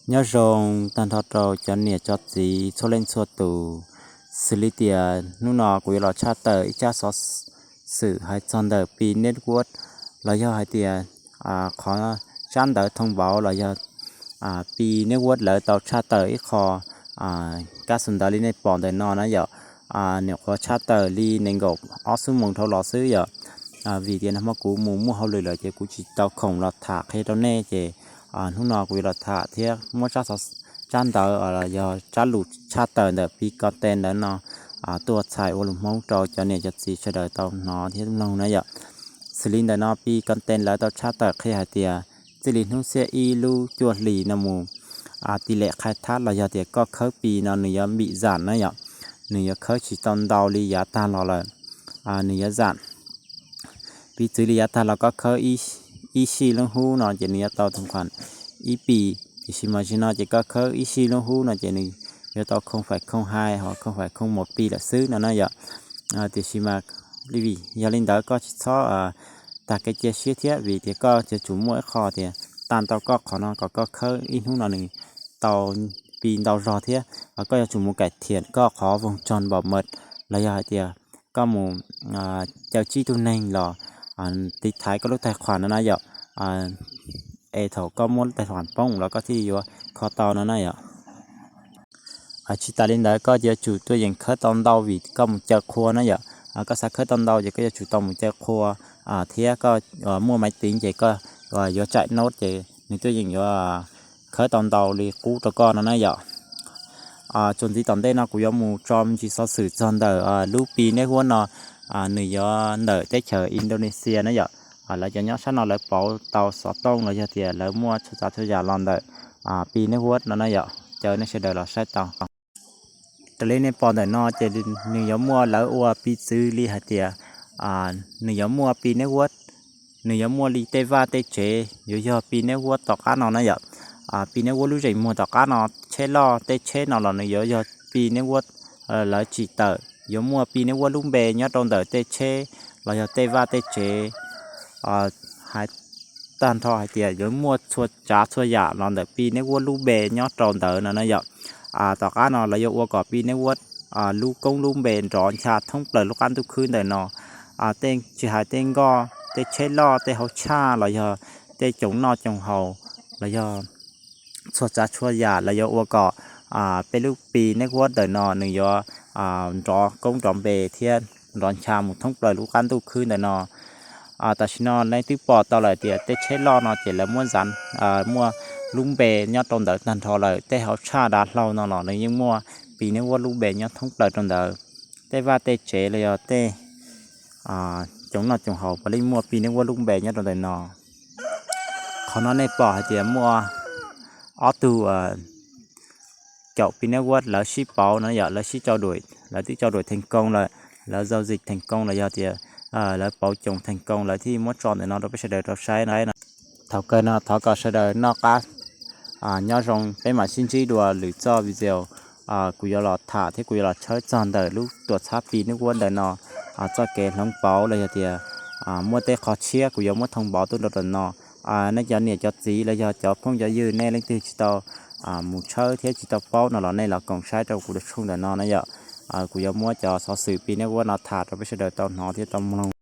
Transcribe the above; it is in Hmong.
Nyob zoo tag nrho rau cov niam cov txiv txhua leej txhua tus. Xws li tias hnub no kuv yuav los tshaj tawm ib tsab xov xwm hais txog ntawm Pi Network, los yog hais tias qhov tsab ntawv thoob npauv los yog Pi Network lawv tau tshaj tawm ib qho kab xus ntawv li nej pom ntawm no na yom. Nyuam qhuav tshaj tawm li nees nkaum ob xuab moos dhau los xwb yom. Vim tias nag hmo kuv mus muaj hauj lwm lawm ces kuv tsis tau khoom los tham qhia rau nej ces hnub no kuv yuav los tham thiab muab tsab ntawv los yog tsab lus tshaj tawm ntawm Pi Content ntawd no tuaj txhais ua lus Hmoob rau cov niam cov txiv sawv daws tau hnov thiab mloog na yom. Xws li ntawm no Pi Content lawv tau tshaj tawm qhia hais tias txij li hnub xiab ib lub cuaj hlis no mus, tis lem khai thab los yog tias koj khawb Pi no nws yuav npim zam na yom, nws yuav khawb tsis tau ntau li yav tag los lawm, nws yuav zam. Piv txwv li yav tag los koj khawb ib sij lub hub no ces nws yuav tau thoom khuam ib Pi, tiam sis mas tam sim no ces koj khawb ib sij lub hub no ces nws yuav tau khoo fais khoo hais ho khoo fais khoo mus Pi lawm xwb no na yom. Tiam sis mas yog li ntawd koj tsis txhob tag kev cia siab thiab, vim tias koj yuav tsum muaj ib qho tias tag ntau koj qhov no kom koj khawb ib hnub no nws tau Pi ntau zog thiab. Koj yuav tsum mus cải thiện koj qhov vòng tròn bảo mật los yog hais tias koj mus caw tsib tug neeg los tiv thaiv koj lub tài khoản no na yom, es thaum koj muab lub tài khoản poob los koj thiaj yuav kho tau no na yom. Tsis tas li ntawd koj yuav tsum tuaj yeem khawb tau ntau vim koj mus caw qhua na yom. Koj xav khawb tau ntau ces koj yuav tsum tau mus caw qhua thiab koj muaj máy tính ces koj yuav chạy nốt ces nws tuaj yeem yuav khawb tau ntau li qub rau koj no na yom. Txuas ntxiv tom ntej no kuv yuav mus tso me ntsis xov xwm txog ntawm lub Pi Network no, nws yuav ntawm teb chaws Indonesia na yom. Lawv cov nyob sab no lawv pauv tau xov tooj los yog tias lawv muaj txhua tsav txhua yam los ntawm Pi Network no na yom, caw nej sawv daws los saib tau. Raws li nej pom ntawm no ces nws yuav muaj lawv ua piv txwv li hais tias nws yuav muaj Pi Network, nws yuav muaj li tej vaj tej tsev yuav yog Pi Network tom qab no na yom. Pi Network lub zeem muag tom qab no, tsheb loj tej tsheb no los nws yuav yog Pi Network lawv tsim tawm, yuav muaj Pi Network lub npe nyob rau ntawm tej tsheb los yog tej vaj tej tsev. Hais tag nrho hais tias yuav muaj txhua tsav txhua yam los ntawm Pi Network lub npe nyob rau ntawd no na yom. Tom qab no lawv yuav ua kom Pi Network lub koob lub npe nrov ncha thoob plaws lub qab ntuj khwb ntawm no. Tej tsis hais tej nkoj tej tsheb loj tej hauv tshaj los yog tej coos noj coos haus los yog txhua tsav txhua yam lawv yuav ua kom peb lub Pi Network ntawm no nws yuav nrov koob nrov npe thiab nrov ncha mus thoob plaws lub qab ntuj khwb ntawm no. Tam sim no nej twb pom tau lawm tias tej tsheb loj no ces lawv muab zav muaj lub npe nyob rau ntawd tag nrho lawm, tej hauv tshaj dav hlau no los nws yeej muaj Pi Network lub npe nyob thoob plaws rau ntawd. Tej vaj tej tsev los yog tej coos noj coos haus puav leej muaj Pi Network lub npe nyob rau ntawm no. Qhov no nej pom hais tias muaj ob tug caum Pi Network lawv sib pauv no yom, lawv sib trao đổi, lawv twb trao đổi thành công lawm, lawv giao dịch thành công los yog tias lawv pauv coos thành công lawv thiaj muab tso ntawm no rau peb sawv daws tau saib no. Thaum kawg no thov kom sawv daws noj qab nyob zoo, peb mam sib ntsib dua lwm txoj video kuv yuav los tham thiab kuv yuav los tshawb txog ntawm lub tuam txhab Pi Network ntawm no txoj kev hloov pauv los yog tias muaj tej qhov tshiab kuv yuav muab thông báo tuaj rau ntawm no. Nej cov niam cov txiv los yog cov phooj cov ywg nej leej twg tsis tau mus tshawb thiab tsis tau paub no los nej los koom saib rau kuv lub tshooj ntawm no na yom. Kuv yuav muab cov xov xwm Pi Network no tham rau peb sawv daws tau hnov thiab tau mloog.